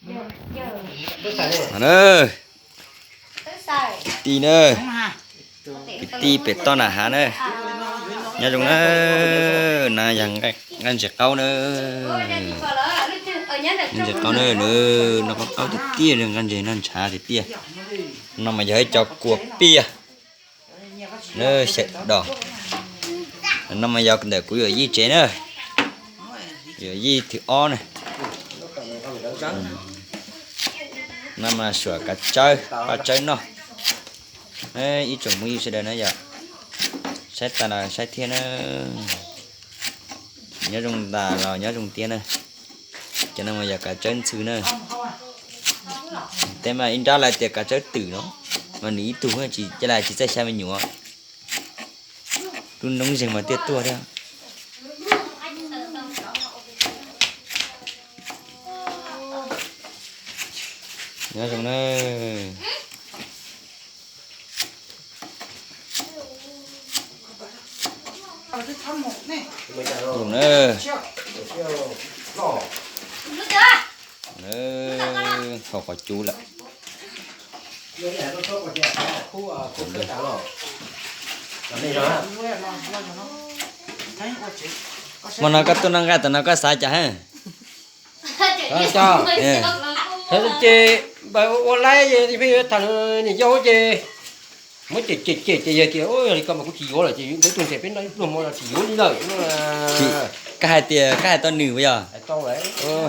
Kwv tij na, kwv tij pem toj nam hav na, nyob zoo na. No yog nqaij ntses qaub na, nqaij ntses qaub na, nws no qaub qaub tiag tiag, nqaij ntses no ntshav tiag tiag. No mas yog ib co kua piaj na, xyaw dos. No mas yog ntawm kuv yawm yij tsev na, yawm yij thib ob na. No mas suam kav tsawb paj tsawb noj. Ib tsoom phooj ywg sawv daws na yom, saib tas los saib thiab na. Nyob zoo tas los nyob zoo tiag na. Cov no mas yog kav tsawb ntxhw na. Tej mas ib nrab lawv tias kav tsawb twm no, mas nws ib tug ces lawv tsis txawj xya me nyuam. Lub noob zeeg mas tiaj tuaj thiab. Nyob zoo na. Zoo na. Haus qhov cub lawm. Hmo no koj tuaj noj nqaij tom no koj xav cas? Ces ua laib pheej tham niam yau ces muab cem cem cem ces yawg tias, yog li ko mas kuv tsis yuav lawm ces peb tuaj ntshe peb noj ib pluag hmo no tsis yuav li lawm. Koj hais tias koj hais tau nws puas yog?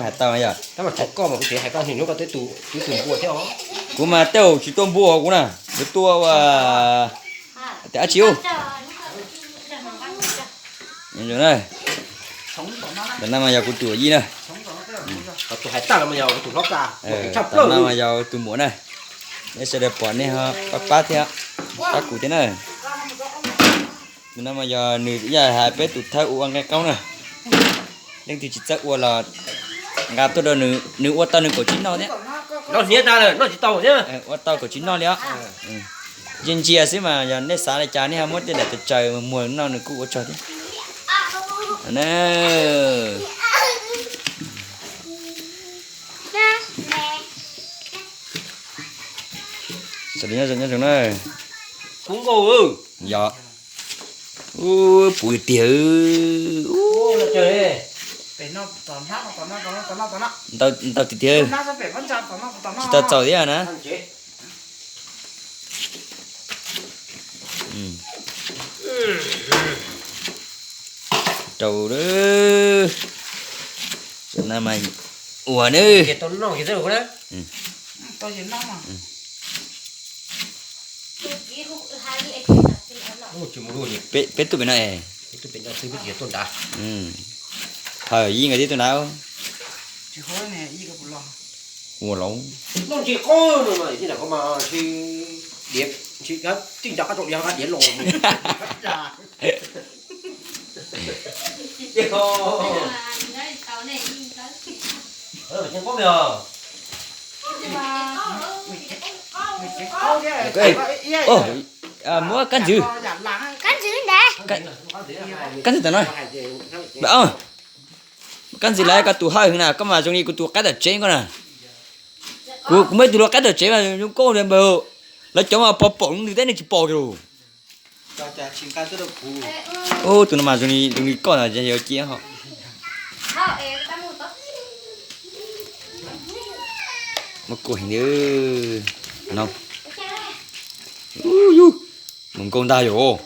Hais tau yog. Tab mas tshuav koj mas kuv tseem hais koj hnub koj twb tus npua thiab os. Kuv mas tej zaum tsis tua npua kuv na, kuv tua ua tias dab tsi ub. Ntawm no mas yog kuv tus yij na. Tus hais tag los mas yog kuv tus hlob Kas, tshaj plaws no mas yog tus muam na. Nej sawv daws pom nej ho pab pab thiab, pab kuv thiab na. Tus no mas yog nws yaj hais peb tus thawj ua nqaij qaub na. Leej twg tsis txawj ua los nqa tuaj rau nws, nws ua tau nws kaum tsib noj thiab. Noj hniav tag lawm noj tsis tau thiab. Ua tau kaum tsib noj li os. Ntsia ntsia xwb mas yog nej xav li cas nej ho muab tej daim tsaws tsaws muag noj nws kuj ua tsaug thiab. Sawv daws nyob zoo na. Kub nkauj. Yog. Ub, puv tiag. Ntau tiag tiag. Tsis tau txaus thiab na. Rau, ua na. Peb tuaj pem no es. Hawm yij nkawd twb tuaj nrad. Ua lauj. Muab kab ntxwv. Kab ntxwv ntawd. Kab ntxwv tom no. Kab ntxwv lawv koj tus hawj heev na, koj mas zoo li kuv tus qaib tom tsev koj na. Kuv, kuv muaj ib tug hlub qaib tom tsev mas zoo nkauj li npawg. Lawv cov mas pom pom ntws teb nej tsis pom kiag los. Ub, tus no mas zoo li, zoo li koj na, yog cia ho. Muaj kuj heev li no. Mus nkauj ntag yom.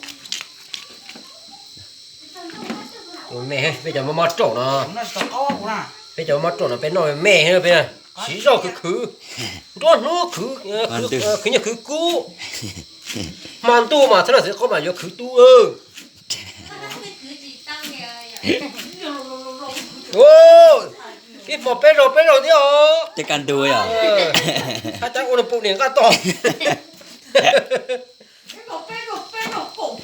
Me, peb cov mob mob raum no, peb cov mob mob raum no peb noj me peb siv zog khwv khwv, nruab hnub khwv, khwv nyiaj khwv kub, hmo ntuj mas txhob noj txiv qaub mas yuav khwv tu. Ib hmo peb zaug peb zaug thiab os. Tej kaj ntug yom. Haj tab ua nws pum niam nqaj tog.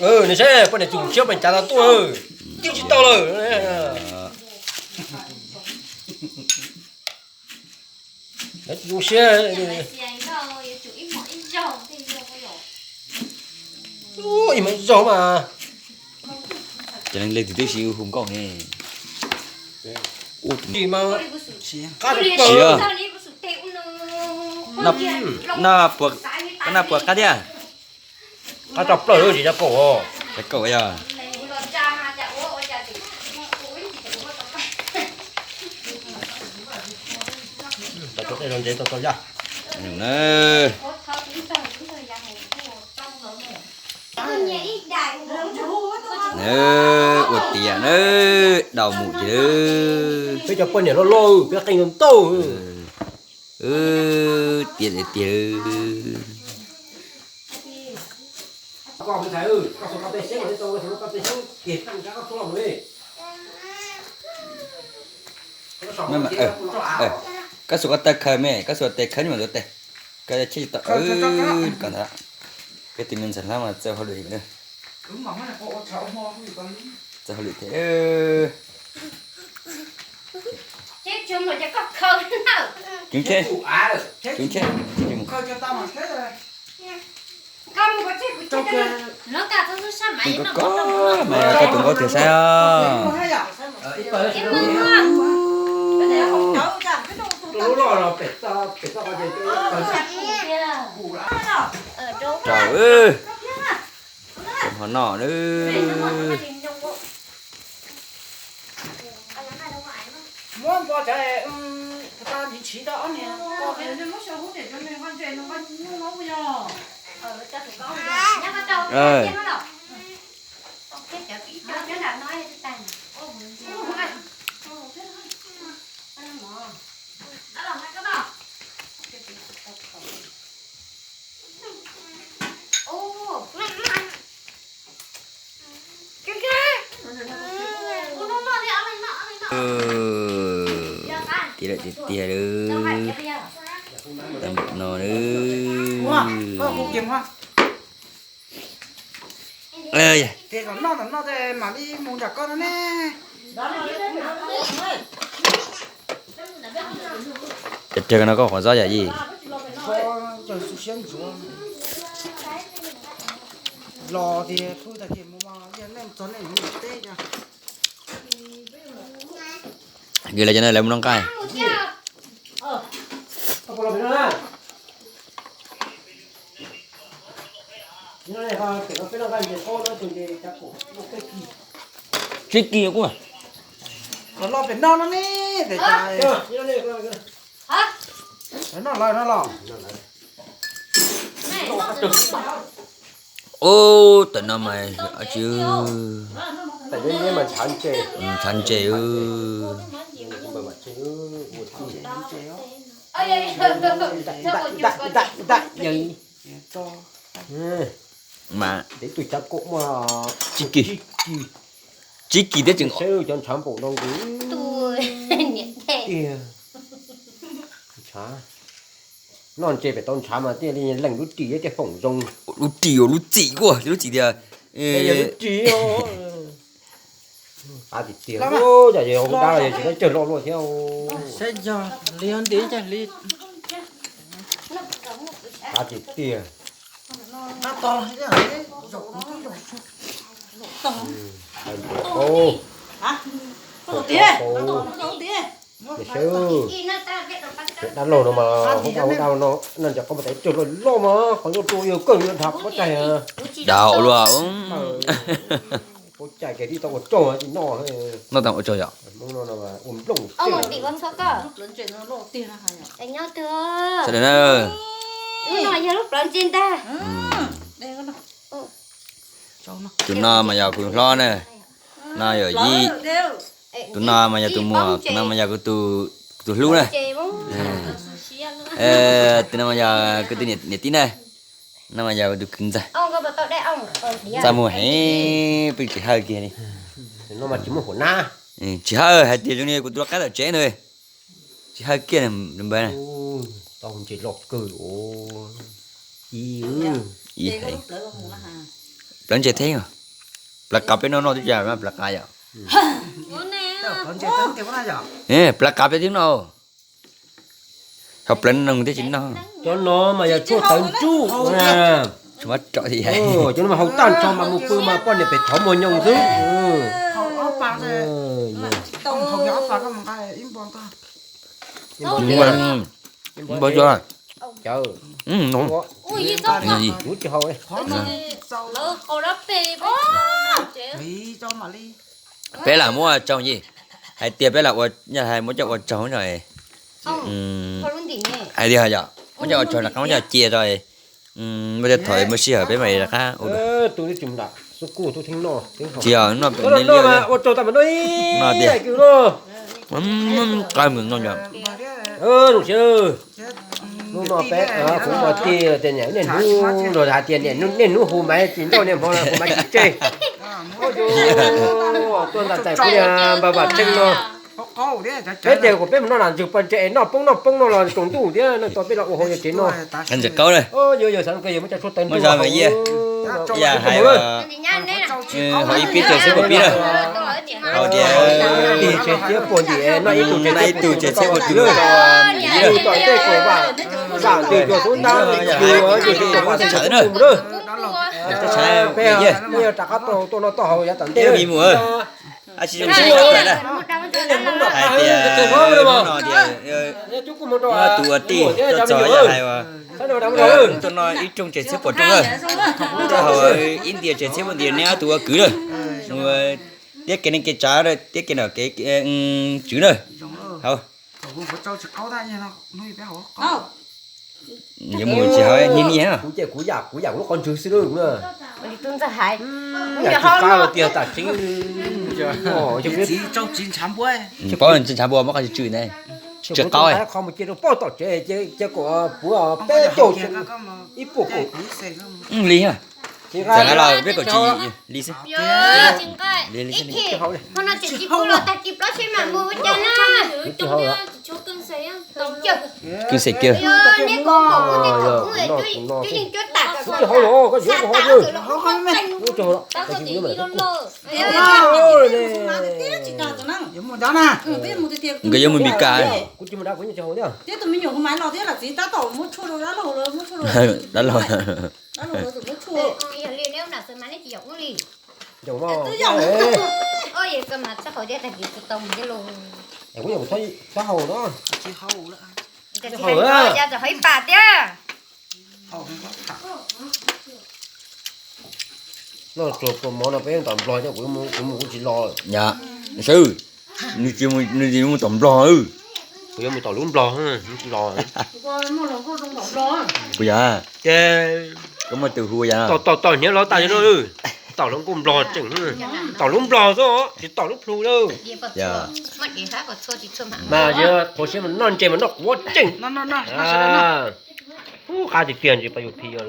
Nws saib poj niam tsum siab poj niam cav tau tuaj, twb tsis tau lawm. Zoo siab. Ib hmo zaug mas. Ces leej twg twb siv hu nkauj ne. Ua tus qab siab. Noj, noj puas, koj noj puas qab thiab? Qab tshaj plaws li, tsis tau kaum. Tsis tau kaum yog. Tau tau dej los ntsev tau tau yaj. Ua tiag na, dau mus ces. Peb cov poj niam loj loj, peb qeej ntau ntau. Tiag tiag. Koj xuas koj taw khaws me, koj xuas tes khaws mas tus tes, koj cheb tsis tau. Koj ntawd, peb tus me ntxhais hlob mas txawj hauj lwm heev. Txawj hauj lwm thiab. Coob thiab, coob thiab. Koj koj mas koj tus nkauj tiag saib os. Rau, ho noj na. Tiag lawm tiag tiag lawm. Tau npaum no lawm. Cov rag no koj qhuav xob yam yij? Los tias pw tag kis mus, nej txog nej yuav teb. Kis lawv cov no lawv mus noj nqaij. Tsib kis kuj. Los pem no no ne. Ub, tam no mas tsis, ntshav ntses. Mas tsib kis, tsib kis thiab tseem. Cov ntshav npaum no nkaus. Noj ntses pem tau ntshav mas thiaj li lees lub ris thiab tej foom zoo. Lub ris uas lub txim kuj, lub txim tias. Qab tiag tiag, yog hauv dab los yog tsis muaj cawg loj luaj thiab. Qab tiag tiag. Dab laug no mas hauv dab no, no ntses qhov mas tes cawg loj loj mas qhov yuav rau yog kawg yuav dhau pob tsaig. Dau luaj. Pob tsaig ces tib tau ua tsaug tsis noj. Noj tau ua tsaug yom. Sawv daws na. Tus no mas yog kuv hlob na. No yog yij. Tus no mas yog tus muam, tus no mas yog kuv tus hlub na. Tus no mas yog kuv tus niam tij na. No mas yog kuv tus kwv ntxawg. Txaj muag heev, peb tsis hawj kiag li. Tsis hawj hais tias zoo li kuv tus loj qab tom tsev na. Tsis hawj kiag npawg na. Tau ntses loj kawg. Ib heev. Plawv ntses thiab. Plawv qav peb noj noj twb tsis plawv qav yom. Plawv qav peb twb noj. Ho plawv noog thiab tsis noj. Cov no mas yog tshuaj tawv nruj. Cov no mas haus tag nrho mas mus pw mas poj niam pem thov mos nyoos xwb. Npau suav. Cawv, kuv tsis haus. Peb lam muab tsaug yij, hais tias peb lam ua, hais muab coj ua tsaug no. Hais tias yog muab coj ua tsaug rov qab muab coj cia tso, muaj tej thaum muaj sij hawm peb mam li rov qab ua dua. Tsis yog no, ua tsaug tas mas no tiag. Qab mus no yog. Hnub no peb kuv ua tij tias niaj hnub los hais tias niaj hnub hu maiv tsis nrauj, niaj hmo hu maiv tsis tseg. Tuaj ntam tais kuv niag npawg Vam Tseeb no. Peb tias kom peb mus noj nas ntsws pog ntse es noj poob noj poob no los tsaus ntuj thiab no, tau peb los ua hauv yawg tsev no. Ntxim qaub na. Yawg xav yawg muab cov tshuaj tawv ntuj hauv. Yog hais hauv ib pib tsev txhiab puag pib na, hais tias ib tug tsev txhiab puag pib, noj ib tug tsev txhiab puag pib, yug tom tej kom vam, vam ntws cuag xub ntab, yug yug tsis tau vam txhawv na. Peb yog rov qab tuaj noj toj hauv yav tom ntej. Ib mus, ab tsis zoo siab na. Hais tias no tias tus ua tij tuaj txog yog hais uas tuaj noj ib rooj tsev txhiab puag rooj na, tuaj hauv ib ntias tsev txhiab puag ntias neb ob tug ua kwv na, mus tiab kev neej kev tsav, tiab kev nom kev tswv na. Hauv yuav mus tsis hauv niaj niaj. Kuv ces kuv yam kuv yam kuv lub qhov ntswg xwb lauj. Tsis qab los tiag tam tseeb. Tsis paub ntshav npua muab qhov tswm tswm ntawd. Tsis qab qhov mus cia rau poj tom tsev ces kom puav peb caug ib puas kaum li. Txawm na los peb kaum tsib li xwb. Kwv xeem kiag. Nkawd yuav mus Mes Kas. Dab laug. Ib pas thiab. No tsuag pua mov no peb tom Nplog coj kuv mus kuv tsis los. Yog, sawv, nws tsis mus tom Nplog. Kuv yuav mus tom lub Nplog los. Puas yog? Ces koj muaj tus hu yog tom tom hniav los tas no. Tom lub nkauj Nplog tseem, tom lub Nplog xwb tsis tom lub plhu lawm. Mas yog qhuav siab mas noj ntses mas noj quav tseem. Ub, qab tiag tiag ntsis pas yus phi os.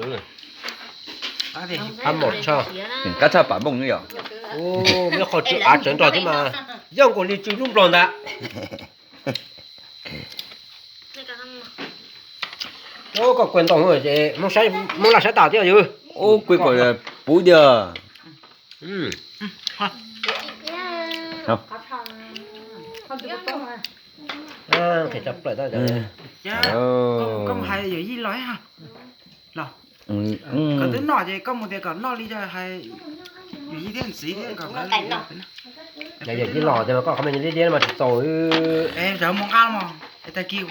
Qab tshaj pam npooj yom. Ub, qhov tsw av tsawv nrog thiab mas yog nkaus li tsw lub Nplog ntag. Koj kuj ntoo ces Hmoob Laj saib tas thiab yus. Ub, kuj kom puv tiag. Qhov tshaj plaws. Koj hais yawm yij los, los, koj twb noj ces koj mus tias kom noj li, hais yawm yij thiab ntxiv thiab kom yawm yij los tias koj qhov me liab liab mas tsis txaus. Mus nqa mog, tag kis